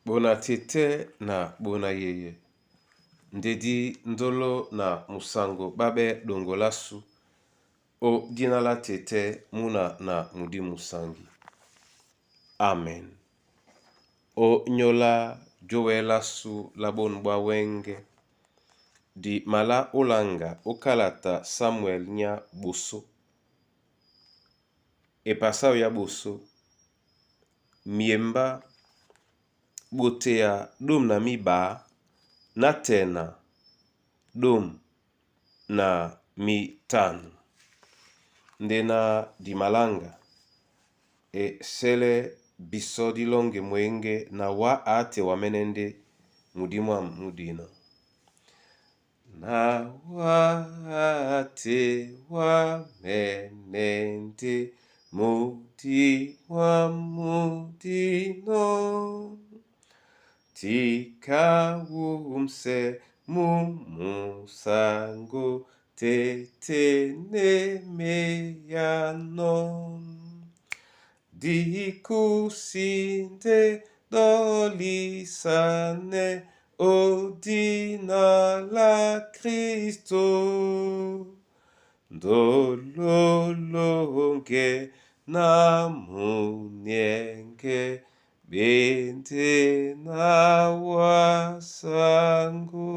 Bona tɛ́tɛ́ na bona yeye ndedi ndolo na musango ɓáɓɛ́ ɗoŋgo lásu ó dina lá Tɛtɛ, Muna na Mudimu Sangi. Amen. Ó nyóla jówɛ lásu lá bôn ɓwá wɛ́ŋgɛ̄, di malá ólaŋga ó kalata Samuɛl nyá ɓosó. Epasáw yá ɓosó, miembá ɓoteya ɗôm na míɓaá nátɛna ɗôm na mítânu. Ndena di maláŋga, e sɛ́lɛ́ bisɔ́ dí lɔ́ŋgɛ mwěŋgɛ́ na wǎ á te wamɛ́nɛ́ ndé mudímwâm mú dinɔ́. Na wǎ á te wamɛ́nɛ́ ndé mudímwâm mú dinɔ́. Tika wumsɛ mú musaŋgó tɛ́tɛ́ né meyanɔ́. Dikúsí ndé ɗɔ́ lísanɛ́ ó dina lá Kristo. Ndolo lɔ́ŋgɛ́ na muniɛŋgɛ́ ɓendɛ́ na wǎ saŋgó.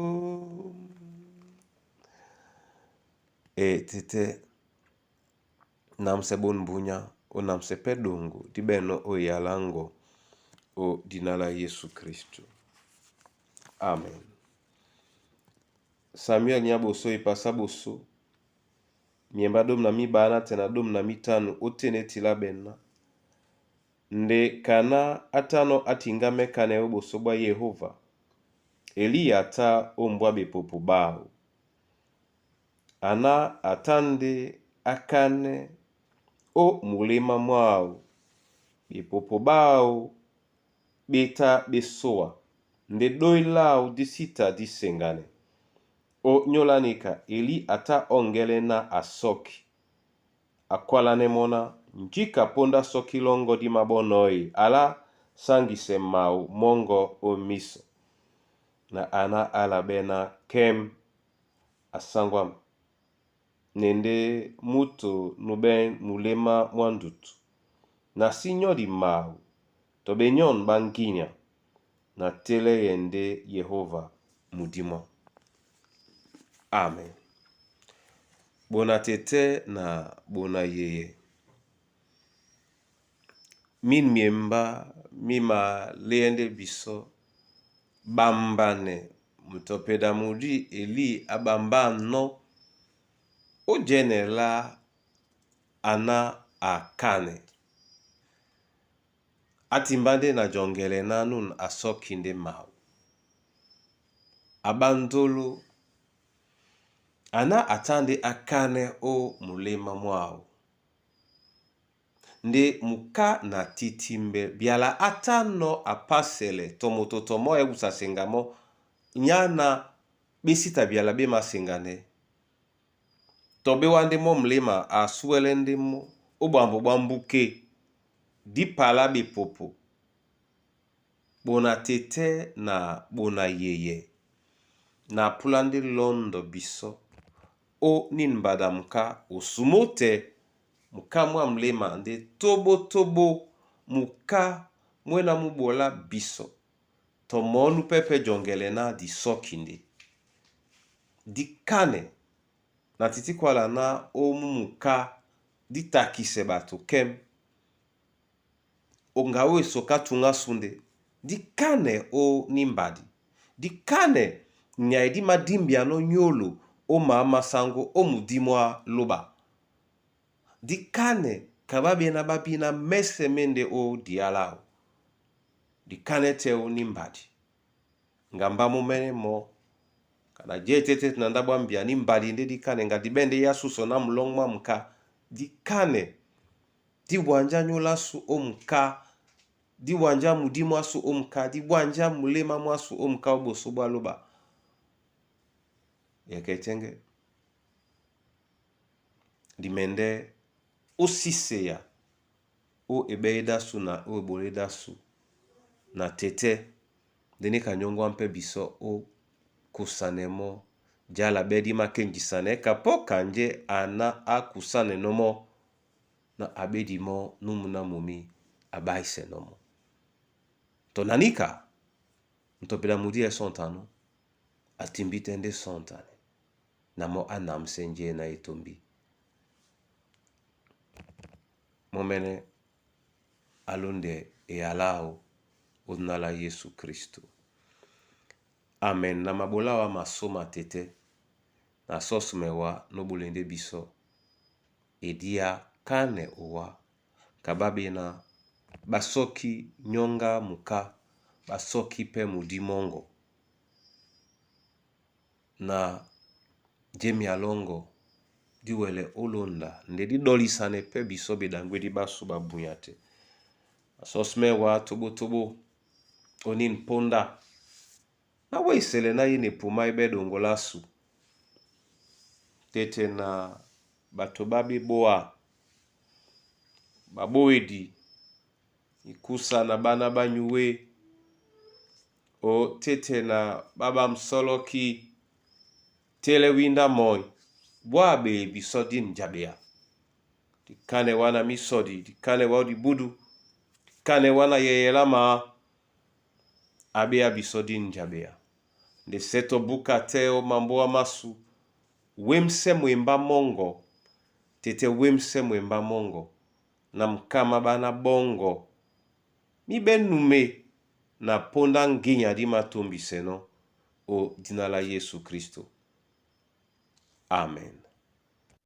E tɛ́tɛ́ namsɛ bôn bunya o namsɛ pɛ́ ɗoŋgo dí ɓɛ̂nɔ́ ó eyala áŋgɔ ó dina lá Yésu Kristo. Amen. Samuel nyá ɓosó epasá ɓosó, miembá ɗôm na míɓaá nátɛna ɗôm na mítânu ótên é tilá ɓɛná. Nde kaná á tánɔ́ á tiŋgámɛ́ kanɛ ó ɓosó ɓwá Yehóva, Elíya a tá ó mbwá ɓepopo ɓáō. Aná a tá ndé á kánɛ́ ó muléma mwáō, ɓepopo ɓáō ɓé tá ɓé sóa, ndé ɗói láō dí sí ta dí seŋganɛ. Ó nyóla nika, Elí a tá ɔ́ŋgɛ́lɛ́ ná a sɔ́ki. A kwálánɛ́ mɔ́ ná, Njíka póndá sɔ́kí lɔ́ŋgɔ́ dí maɓɔ́ nɔ́ e, alá sáŋgisɛ mawo mɔ́ŋgɔ́ ó mísɔ. Na aná á labɛ́ ná, Kɛ́m, a sáŋgwâm, ne ndé múto nú ɓɛ́n muléma mwá ndutu, na sí nyɔ́di mawo, tɔ ɓenyɔ̂n ɓá ŋgínya, na télɛ́yɛ ndé Yehóva mudímwâm. Amen. Bona tɛ́tɛ́ na bona yeye. Mín miembá mí maléɛ ndé bisɔ́ ɓambanɛ moto a peda mudí Elí á ɓambá anɔ́, ó jɛ́nɛ lá aná a kánɛ. Á timbá ndé na jɔŋgɛlɛ ná nún a sɔ́ki ndé mawo. A ɓá ndolo, aná a tá ndé á kánɛ́ ó muléma mwáō. Ndé muká na titimbe byala á tánɔ̄ a pásɛlɛ tɔ moto tɔ mɔ́ a yɛ́busa seŋga mɔ́, nyá ná ɓé sí ta byala ɓé māseŋganɛ́. Tɔ ɓé wá ndé mɔ́ muléma a súɛ́lɛ́ ndé mɔ́ ó ɓwambo ɓwá mbúké dí palá ɓepopo. Ɓona tɛ́tɛ́ na ɓona yeyɛ na púlá ndé lɔ́ndɔ bisɔ́ ó nín mbada muká osumó tɛ muká mwá muléma ndé tóbótóbó muká mwé ná mú ɓolá bisɔ́ tɔ mɔ̌ nú pɛ́ pɛ́ jɔŋgɛlɛ ná di sɔ́ki ndé. Dí kánɛ na tití kwála ná ó mú muká dí takisɛ ɓato kɛ́m o ŋgawó esoká tuŋ ásu ndé dí kánɛ ó nímbadi. Dí kánɛ nyay dí madímbianɔ́ nyólo ó maá másáŋgó ó mudímwá lóɓa. Dí kánɛ ka ɓá ɓená ɓá bíná mɛ́sɛ̄ mɛ́ ndé ó diá láō. Dí kánɛ́ tɛ́ ó nímbadi. Ŋgambá mú mɛ́nɛ́ mɔ́ kana jɛ́ tɛ́tɛ́ na ndáɓo á mbia ní mbadi ndé dí kánɛ ŋga di ɓɛ́ ndé yá súsɔ ná mulɔ́ŋ mwá muká dí kánɛ dí wanjá nyólo ásu ó muká dí wanjá mudímwá ásu ó muká dí wanjá muléma mwásu ó muká ó ɓosó ɓwá lóɓa. Yɛkɛ tɛ́ŋgɛ́. Di mɛndɛ́ ó síseya ó eɓɛ́yédé ásu na ó eɓolédé ásu na tɛtɛ́. Ndé níka nyóŋgwá pɛ́ bisɔ́ ó kusanɛ mɔ́ jala ɓɛ́ dí mákéŋgisanɛ́ ka pɔ́ kanjɛ́ a ná á kusánɛnɔ́ mɔ́ na a ɓédi mɔ́ númu ná mumí a ɓáísɛnɔ́ mɔ́. Tɔ na níka, ntɔpeda mudi a sɔ̂ntanɔ́, a timbí tɛ́ ndé sɔ̂ntanɛ na mɔ́ á namsɛ́ njɛ́ na etombí. Mɔ́mɛ́nɛ́ a lóndɛ eyalá áō ó dina lá Yésu Kristo. Amen. Na maɓolá wá masó matetɛ́, na sɔ́sumɛ wá nóɓolɛ́ ndé bisɔ́ e díá kánɛ owá ka ɓá ɓéná ɓasɔ́ki nyɔ́ŋgá muká, ɓasɔ́ki pɛ́ mudí mɔ́ŋgɔ na jemia lɔ́ŋgɔ dí wɛlɛ ó lónda ndé dí ɗɔlisanɛ pɛ́ bisɔ́ ɓeɗaŋgwédí ɓásū ɓá bunya tɛ́. Na sɔ́sumɛ́ wá toɓótoɓó onín póndá ná wéisɛlɛ ná yéne epumá é ɓɛ́ ɗoŋgo lásu tɛ́tɛ́ na ɓato ɓá ɓé ɓóá ɓaɓówedi ikúsa na ɓána ɓá nyuwé o tɛ́tɛ́ na ɓá ɓámsɔ́lɔ́ki tɛ́lɛ́ wíndá mɔ́ bwá aɓee bisɔ́ dín jaɓea dikánɛ wá na mísɔdi, dikánɛ wá ó dibúdu, dikánɛ wá na yɛyɛ lá maá aɓéá bisɔ́ dín jaɓea nde sɛ́ tɔ búka tɛ́ ó mambóa másu wémsɛ́ mwembá mɔ́ŋgɔ tɛ́tɛ́ wémsɛ́ mwembá mɔ́ŋgɔ na mká má ɓáná ɓɔ́ŋgɔ mí ɓɛ́ nume na póndá ŋgínya dí mātōmbisɛnɔ́ ó dina lá Yésu Kristo. Amen.